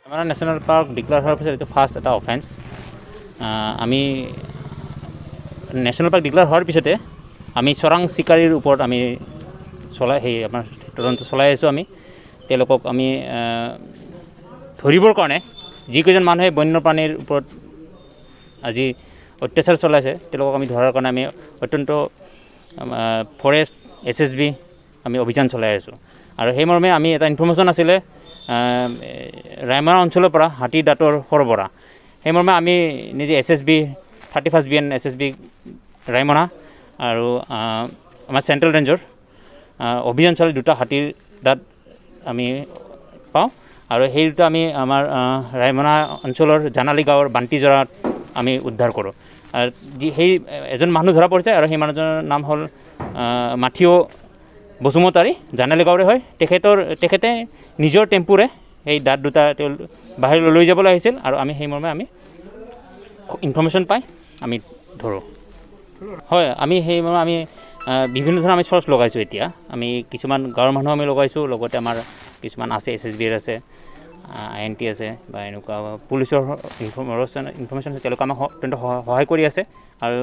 আমাৰ national park declare হোৱাৰ পিছত এইটো ফাৰ্ষ্ট এটা অফেন্স। আমি নেশ্যনেল পাৰ্ক ডিক্লেয়াৰ হোৱাৰ পিছতে আমি চোৰাং চিকাৰীৰ ওপৰত আমি চলাই সেই আমাৰ তদন্ত চলাই আছোঁ। আমি তেওঁলোকক আমি ধৰিবৰ কাৰণে যিকেইজন মানুহে বন্যপ্ৰাণীৰ ওপৰত আজি অত্যাচাৰ চলাইছে, তেওঁলোকক আমি ধৰাৰ কাৰণে আমি অত্যন্ত ফৰেষ্ট, এছএছবি আমি অভিযান চলাই আছোঁ। আৰু সেই মৰ্মে আমি এটা ইনফৰ্মেশ্যন আছিলে ৰায়মনা অঞ্চলৰ পৰা হাতী দাঁতৰ সৰবৰাহ। সেই মৰ্মে আমি নিজে SSB, 31st BN SSB Raimona আৰু আমাৰ চেণ্ট্ৰেল ৰেঞ্জৰ অভিযান চলাই দুটা হাতীৰ দাঁত আমি পাওঁ আৰু সেই দুটা আমি আমাৰ ৰায়মনা অঞ্চলৰ জানালী গাঁৱৰ বান্তিজৰাত আমি উদ্ধাৰ কৰোঁ। আৰু যি সেই এজন মানুহ ধৰা পৰিছে আৰু সেই মানুহজনৰ নাম হ'ল মাথিঅ' বসুমতাৰী, জানালী গাঁৱৰে হয়। তেখেতে নিজৰ টেম্পুৰে সেই দাঁত দুটা তেওঁ বাহিৰলৈ লৈ যাবলৈ আহিছিল আৰু আমি সেই মৰ্মে আমি ইনফৰ্মেশ্যন পাই আমি ধৰোঁ। হয়, আমি সেই মৰ্মে আমি বিভিন্ন ধৰণৰ আমি চ'ৰ্চ লগাইছোঁ। এতিয়া আমি কিছুমান গাঁৱৰ মানুহ আমি লগাইছোঁ, লগতে আমাৰ কিছুমান আছে, এছএছবিৰ আছে, আইএনটি আছে বা এনেকুৱা পুলিচৰ ইনফৰ্মেশ্যন আছে, তেওঁলোকে আমাক অত্যন্ত সহায় কৰি আছে। আৰু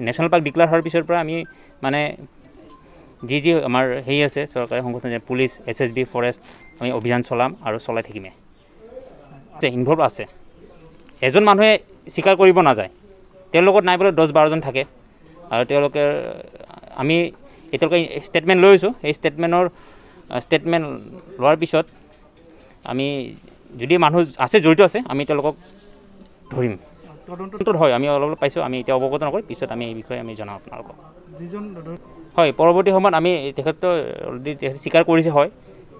নেশ্যনেল পাৰ্ক ডিক্লেয়াৰ হোৱাৰ পিছৰ পৰা আমি মানে যি যি আমাৰ হেৰি আছে চৰকাৰী সংগঠন যেনে পুলিচ, এছএছবি, ফৰেষ্ট আমি অভিযান চলাম আৰু চলাই থাকিমেই। ইনভল্ভ আছে, এজন মানুহে স্বীকাৰ কৰিব নাযায়, তেওঁৰ লগত নাই বোলে 10-12জন থাকে। আৰু তেওঁলোকে আমি এতিয়ালৈকে ষ্টেটমেণ্ট লৈ আছোঁ। সেই ষ্টেটমেণ্ট লোৱাৰ পিছত আমি যদি মানুহ আছে জড়িত আছে আমি তেওঁলোকক ধৰিম। তদন্তত হয় আমি অলপ অলপ পাইছোঁ, আমি এতিয়া অৱগত নকৰি পিছত আমি এই বিষয়ে আমি জনাম আপোনালোকক। হয়, পৰৱৰ্তী সময়ত আমি তেখেত অলৰেডি তেখেতে স্বীকাৰ কৰিছে, হয়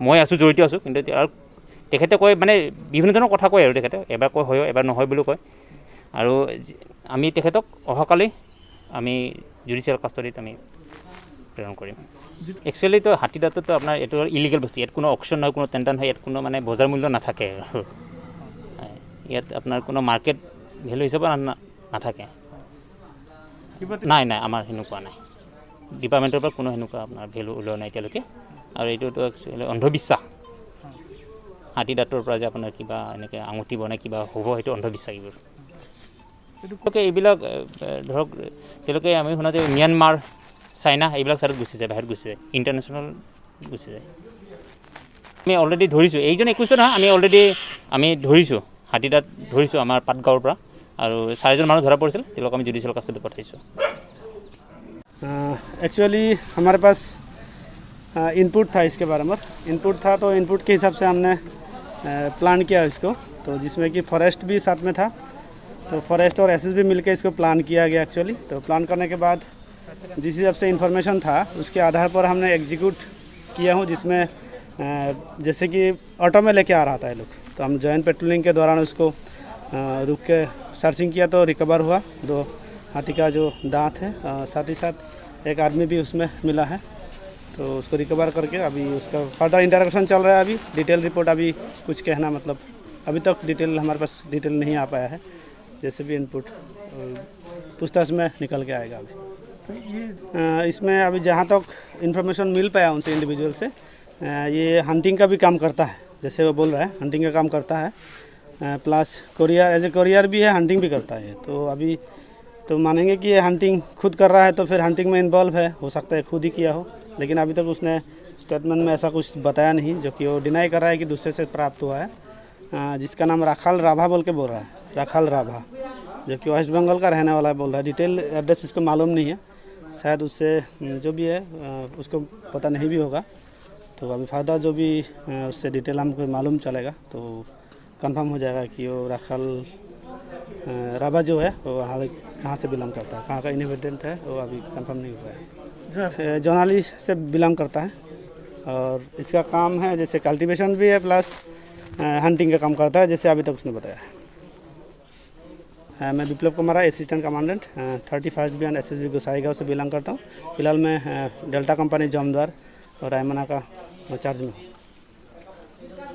মই আছোঁ, জড়িত আছোঁ। কিন্তু আৰু তেখেতে কয় মানে বিভিন্ন ধৰণৰ কথা কয় আৰু তেখেতে এবাৰ কয় হয় এবাৰ নহয় বুলি কয়। আৰু আমি তেখেতক অহাকালি আমি জুডিচিয়েল কাষ্টডিত আমি প্ৰেৰণ কৰিম। একচুৱেলিতো হাতী দাঁততো আপোনাৰ এইটো ইলিগেল বস্তু, ইয়াত কোনো অকশ্যন নহয়, কোনো টেণ্ডাৰ নহয়, ইয়াত কোনো মানে বজাৰ মূল্য নাথাকে। ইয়াত আপোনাৰ কোনো মাৰ্কেট ভেলু হিচাপে নাথাকে। নাই নাই, আমাৰ সেনেকুৱা নাই, ডিপাৰ্টমেণ্টৰ পৰা কোনো সেনেকুৱা আপোনাৰ ভেলু ওলোৱা নাই এতিয়ালৈকে। আৰু এইটোতো একচুৱেলি অন্ধবিশ্বাস, হাতী দাঁতৰ পৰা যে আপোনাৰ কিবা এনেকৈ আঙুঠি বনাই কিবা হ'ব, সেইটো অন্ধবিশ্বাস। এইবোৰ তেওঁলোকে এইবিলাক ধৰক তেওঁলোকে আমি শুনাতে ম্যানমাৰ, চাইনা এইবিলাক ছাইডত গুচি যায়, বাহিৰত গুচি যায়, ইণ্টাৰনেশ্যনেল গুচি যায়। আমি অলৰেডি ধৰিছোঁ, এইজন একৈছ নহয়, আমি অলৰেডি আমি ধৰিছোঁ, হাতী দাঁত ধৰিছোঁ আমাৰ পাটগাঁৱৰ পৰা। আৰু 4জন মানুহ ধৰা পৰিছিল, তেওঁলোক আমি জুডিচিয়েল কাষ্টডিত পঠাইছোঁ। एक्चुअली हमारे पास इनपुट था, इसके बारे में इनपुट था, तो इनपुट के हिसाब से हमने प्लान किया इसको, तो जिसमें कि फॉरेस्ट भी साथ में था, तो फॉरेस्ट और एसएसबी मिलके इसको प्लान किया गया एक्चुअली। तो प्लान करने के बाद जिस हिसाब से इन्फॉर्मेशन था उसके आधार पर हमने एग्जीक्यूट किया हूँ, जिसमें जैसे कि ऑटो में लेके आ रहा था ये लोग, तो हम जॉइंट पेट्रोलिंग के दौरान उसको रुक के सर्चिंग किया तो रिकवर हुआ 2 हाथी का जो दांत है, साथ ही साथ एक आदमी भी उसमें मिला है, तो उसको रिकवर करके अभी उसका फर्दर इंटरेक्शन चल रहा है। अभी डिटेल रिपोर्ट अभी कुछ कहना मतलब अभी तक डिटेल हमारे पास डिटेल नहीं आ पाया है, जैसे भी इनपुट पूछताछ में निकल के आएगा। अभी इसमें अभी जहाँ तक इन्फॉर्मेशन मिल पाया उनसे इंडिविजुअल से, ये हंटिंग का भी काम करता है, जैसे वो बोल रहा है हंटिंग का काम करता है, plus courier as a courier भी है, हंटिंग भी करता है। तो अभी तो मानेंगे कि ये हंटिंग खुद कर रहा है तो फिर हंटिंग में इन्वॉल्व है, हो सकता है खुद ही किया हो, लेकिन अभी तक उसने स्टेटमेंट में ऐसा कुछ बताया नहीं, जो कि वो डिनाई कर रहा है कि दूसरे से प्राप्त हुआ है, जिसका नाम राखाल राभा बोल के बोल रहा है, राखाल राभा, जो कि वेस्ट बंगाल का रहने वाला है बोल रहा है। डिटेल एड्रेस इसको मालूम नहीं है, शायद उससे जो भी है उसको पता नहीं भी होगा, तो अभी फर्दर जो भी उससे डिटेल हमको मालूम चलेगा तो कंफर्म हो जाएगा कि वो राखाल राभा जो है वो वहाँ कहाँ से बिलोंग करता है, कहाँ का इनहेबिटेंट है, वो अभी कंफर्म नहीं हुआ है। जोनाली से बिलोंग करता है और इसका काम है जैसे कल्टीवेशन भी है प्लस हंटिंग का काम करता है, जैसे अभी तक उसने बताया है। मैं Biplab Kumar, assistant commandant, 31st BN SSB Gossaigaon से बिलोंग करता हूँ। फिलहाल मैं डेल्टा कंपनी जमद्वार और रायमना का चार्ज में हूँ।